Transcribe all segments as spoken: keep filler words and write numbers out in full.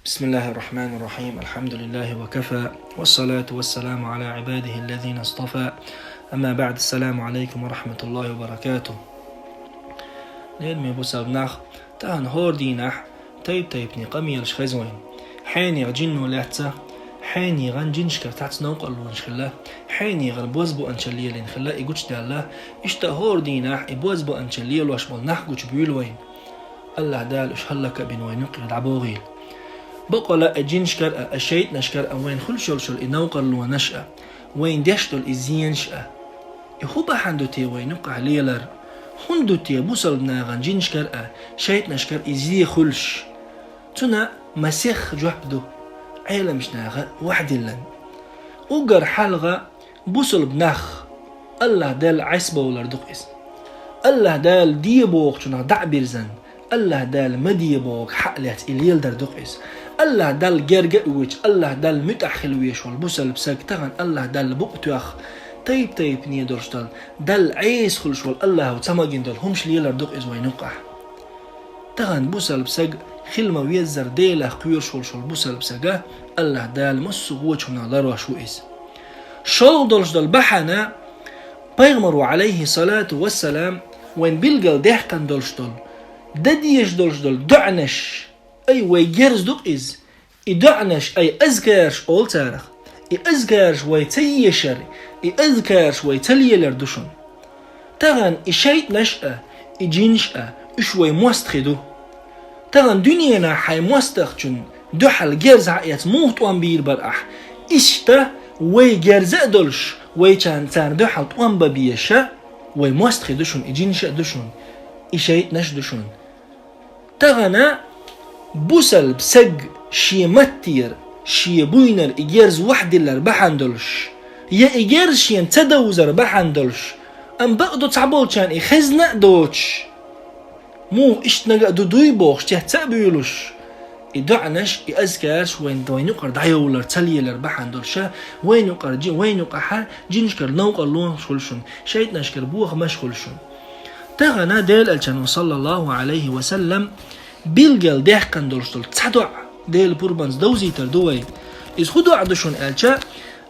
بسم الله الرحمن الرحيم. الحمد لله وكفى، والصلاة والسلام على عباده الذين اصطفى. أما بعد، السلام عليكم ورحمة الله وبركاته. Лераме бусалба нах, тахана хӀора дийнахь тайп-тайпане къамелаш хеза вайн. Хьенех жинно лаьцна, хьенехан жинашкара цхьацца новкъарлонаш хилла, хьенехан бозбуунчалла лелийна хилла, и гучадаьлла. Иштта хӀора дийнахь и бозбуунчалла лелош болу нах гучубуьйлу вайн. АллахӀ Дала уьш хӀаллак а бина вайна юккъера дӀабохийла. Бакъала а жинашкара а, а шайтӀанашкара а вайна хуьлуш йолуш йолу и новкъарлонаш а, вайна деш долу и зенаш а. И хӀун бахьана ду те вайна юккъахь лелар? ХӀунда ду те бусалба нахана жинашкара а, шайтӀанашкара и зе хуьлуш? Цунна масех жоп ду, Ӏеламчу наха вахдиллина. Уггар хьалха бусалба нах, АллахӀ Далла Ӏесбовлар ду-кх иза. АллахӀ Дала де бохучунах дӀа а бирзина, АллахӀ Дала ма де бохург хьа а лаьцна и леладар ду-кх иза. АллахӀ Далла герга а воьдуш, АллахӀ Далла муьтӀахь хила везаш волу бусалба саг тахана АллахӀ Далла букъ тоьхна, тайп-тайпане долуш долу, Далла Ӏеса хуьлуш волу АллахӀо ца магийна долу хӀумаш лелар ду-кх иза вайна юккъахь. Тахана бусалба саг, хила ма-веззара Делах кхоьруш волуш волу бусалба саг, АллахӀ Дала массо а вочунах ларвеш ву иза. ШолгӀа долуш долу бахьана, Пайхамаро, Ӏалайхи салату вассалам, вайн билггал даьккхина долуш долу, дан дезаш долуш долу доӀанаш, ай, вай герз ду-кх иза. И доӀанаш, ай, азкараш олу царах. И азкараш вай ца ешар, и азкараш вай ца лелар ду шуна. Тахана и шайтӀанаш а, и жинаш а, уьш вай мостагӀий ду. Тахана дуьненахь хьайн мостагӀчун дуьхьал герз хьаэца муха тӀом бийр бара ахь? Иштта вай герз а долуш, вайчарна царна дуьхьал тӀом бан безаш а, вай мостагӀий ду шуна, и жинаш а ду шуна, и шайтӀанаш а ду шуна. Тахана бусалба саг шен маттера, шен буйнара и герз вахдиллар бахьана долуш, я и герз шена ца довзар бахьана долуш, амма бакъду цхьаболчарна и хезна а доцуш, муха иштта нагахь а ду дуй бохуш, цец а буьйлуш, и доӀанаш, и азкараш вайн, вайн юкъара дӀайовлар, ца лелар бахьана долуш а, вайн юкъара жи-, вайн юкъахьа жинашкара новкъарлонаш хуьлу шуна, шайтӀанашкара бохамаш хуьлу шуна. Тахана Делан Элчано, саллаллаху Ӏалайхи ва саллам, билггал даьккхина долуш долу цхьа доӀа, Делан пурбанца довзийтар ду вай. Иза хӀун доӀа ду шуна аьлча,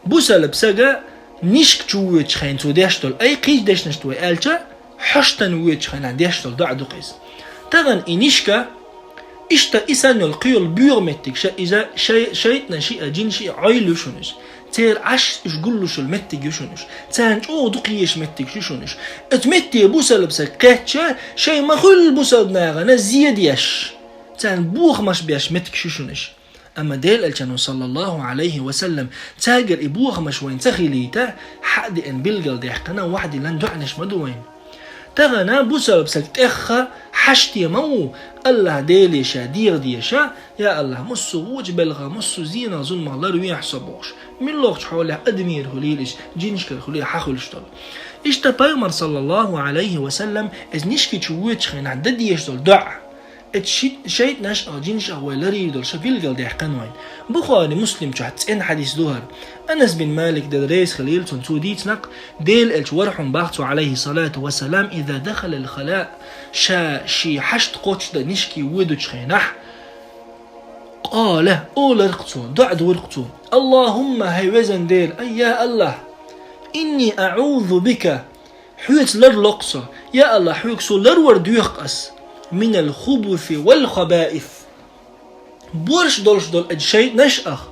бусалба сага нишка чу воьдучу хенахь цо деш долу, ай, кхечу дешнашца вай аьлча, хьоштан воьдучу хенахь деш долу доӀа ду-кх иза. Тахана и нишка, иштта и санна йолу кхин йолу боьха меттигаш а, иза шай-, шайтӀанаш а, жинаш а Ӏойла ю шуна иза. Церан Ӏаш уьш гуллуш йолу меттиг ю шуна уьш. Царна чӀогӀа дукха езаш меттигаш ю шуна уьш. Оцу метте бусалба саг кхетча, шайн ма-хуьллу бусалба нахана зе деш, царна бохамаш беш меттигаш ю шуна уьш. Амма Делан Элчано, саллаллаху Ӏалайхи ва саллам, цаьргара и бохамаш вайна ца хилийта, хьа а деана, билггал даьккхина, вахдиллина доӀанаш ма ду вайна. Тахана бусалба саг тӀех хьаште ма ву, АллахӀ Деле ша дегӀа дезаш а, я АллахӀ, массо а вочу белхан, массо а зенах, зуламах ларвехьа со бохуш. Муьлххачу хьолехь адамера хуьлийла иза, жинашкара хуьлийла, хьан хуьлуш долу. Иштта Пайхамар, саллаллаху Ӏалайхи ва саллам, иза нишка чу воьдучу хенахь дан дезаш долу доӀа. Эцу ши-, шайтӀанаш а, жинаш а вай ларийр долуш а билггал даьккхина вайна. Бухари, Муслим чохь цӀена хьадис ду хӀара. Анас бин Малик, Дела реза хуьлийла цунна, цо дийцина-кх, Делан Элча вара хьуна бах цо, Ӏалайхи салату ва салам, иза дахалал хала, ша шен хьашт кхочушдан нишке воьдучу хенахь, къала, олура-кх цо, доӀа дора-кх цо: «Аллахумма, хӀай везан Дела, ай, я АллахӀ, инни аӀузу бика, хьоьца ларло-кх со, я АллахӀ, хьоьга со ларвар доьху-кх ас, минал хубуси вал хабаис». Борш долуш долу эцу шайтӀанаш ах,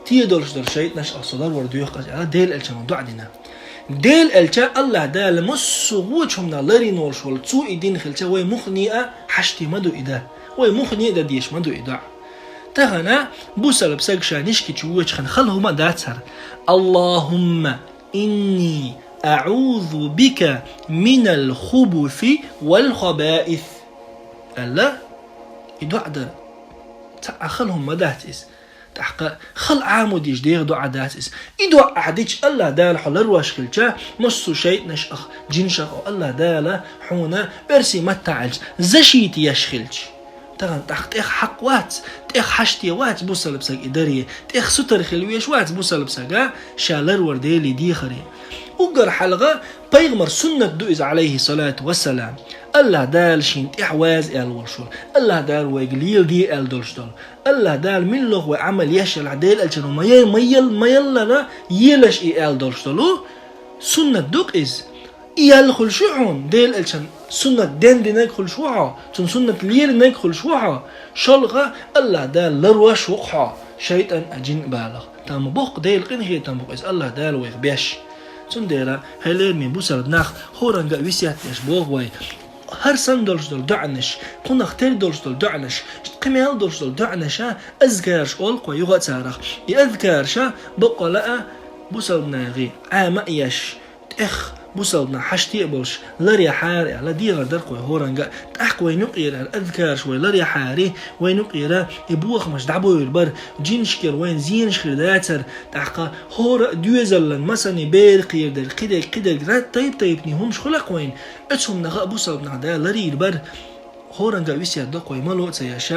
те долуш долу шайтӀанаш ах со ларвар доьху-кх ас, аьлла, Делан Элчано доӀа дина. Делан Элча, АллахӀ Дала массо а вочу хӀуманах ларйина волуш волу, цо и дина хилча, вай муххале а хьаште ма ду и дан. Вай муххале а дан дезаш ма ду и доӀа. Тахана бусалба саг ша нишка чу воьдучу хенахь хала хӀума дац хӀара: «Аллахумма инни аӀузу бика минал хубуси вал хабаис», аьлла, и доӀа дар. Цхьа а хала хӀума ма дац иза. ТӀаккха хала Ӏамадеш дегӀан доӀа дац иза. И доӀа ахь дича, АллахӀ Дала хьо ларвеш хилча, массо а шайтӀанаш ах, жинаш ах АллахӀ Дала хьуна оьрсийн маттахь аьлча защита еш хилча, Тахана тӀаккха тӀех хьакъ вац, тӀех хьаште вац бусалба саг и даре, тӀех сутара хила веш вац бусалба сага ша ларвар Деле дехаре. Уггар хьалха пайхамар суннат ду иза, алайхи салату вассалам. Аллаха Дала шийна тӀехь ваза аьлла волуш волу. Аллаха Дала вайга леладе аьлла долуш долу. Аллаха Дала миллох вай Ӏамал еш елахь, Делан элчано ма е-, ма ел-, ма еллара елаш и аьлла долуш долу. Суннат ду-кх иза. И яьлла хуьлуш ю хьуна, Делан элчан суннат дендинарг хуьлуш ву хьо, цуьнан суннат лелинарг хуьлуш ву хьо, шолгӀа Аллаха Дала ларвеш ву-кх хьо шайтӀан а, жин а балах. Тахана боккха Делан къинхетам бу-кх иза Аллаха Дала вайх беш. Цундела, хьай лераме бусалба нах, хӀоранга а весет деш боху вай. ХӀара санна долуш долу доӀанаш, кхунах тера долуш долу доӀанаш, кхин мел долуш долу доӀанаша, азкараш олу-кх вай юха а царах. И азкараша баккъала а бусалба нахе Ӏама а еш, тӀех бусалба нах хьаште а болуш, ларъяхьара аьлла, дехар дара-кх вай хӀоранга а. ТӀаккха вайна юкъера хӀара азкараш вай ларъяхьара, вайна юкъера и бохамаш дӀабойла бара, жинашкара вайна зенаш хир дацара, тӀаккха хӀора а доьзалан масане бер кхера дерг, кхидерг, кхидерг, рат тайп-тайпанийн хӀумаш хуьлу-кх вайна, оцу хӀуманах а бусалба нах Дала ларйийр бара. ХӀоранга а весет до-кх вай, мало а ца еш,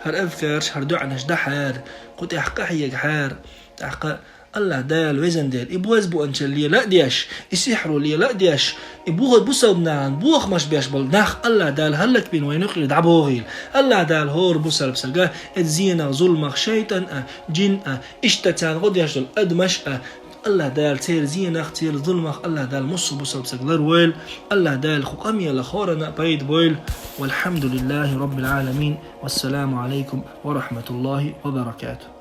хӀара азкараш, хӀара доӀанаш дахьара, кху тӀехь къахьегахьара, тӀаккха Аллаха Дала везан дела, и бозбуунчалла лела а деш, и сихьро лела а деш, и бу-, бусалба нахана бохамаш беш болу нах Аллаха Дала хӀаллакбина вайна юкъера дӀабохийла. Аллаха Дала хӀора бусалба сага, эцу зенах, зуламах, шайтӀан а, жин а, иштта царна гӀо деш долу адамаш а, Аллаха Дала церан зенах, церан зуламах Аллаха Дала муссо а бусалба саг ларвойла. Аллаха Дала кху къамелах хӀоранна а пайда бойла. Валхьамдулиллахи Раббил Ӏаламин. Вассаламу Ӏалайкум ва рахматуллахи ва баракатух.